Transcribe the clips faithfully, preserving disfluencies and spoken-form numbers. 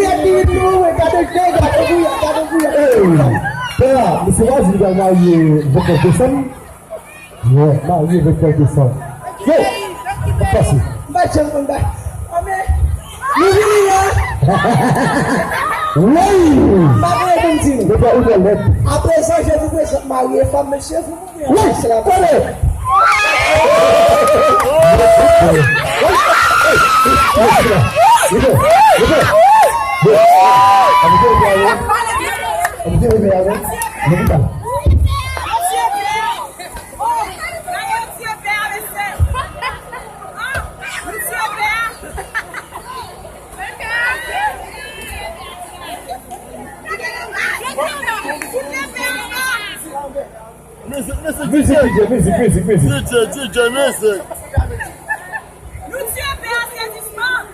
Gouyad ki vin nou, wi, gade, gade, gade, gouyad, gade, gouyad. Ey, pè a, misye pa di li pral marye venntwa desanm. Yo, marye venntwa desanm. Yo, pase. M pa janm konn ba. Anmè. Nou vini la. Wi. M pa gen pou m di nou. Depi ou gen lèt. Aprezan, je vous présente mari et femme, mesye, vous pouvez embrasser la femme. Wi, tande. Mizik, DJ, mizik, mizik, mizik. DJ, DJ, mizik. Nou tiye pè a sezisman.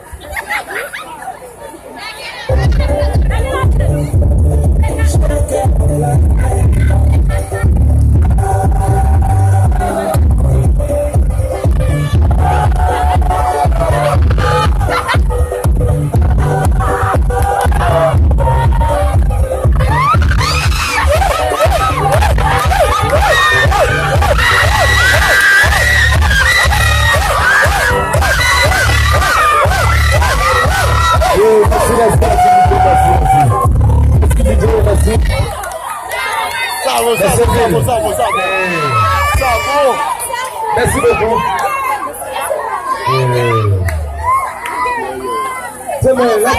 Mèsi, mèsi, mèsi, mèsi, mèsi. Mèsi, mèsi. Sa bon, sa bon, sa bon, sa bon, sa bon. Sa bon. Mèsi bokou. Se mwen, la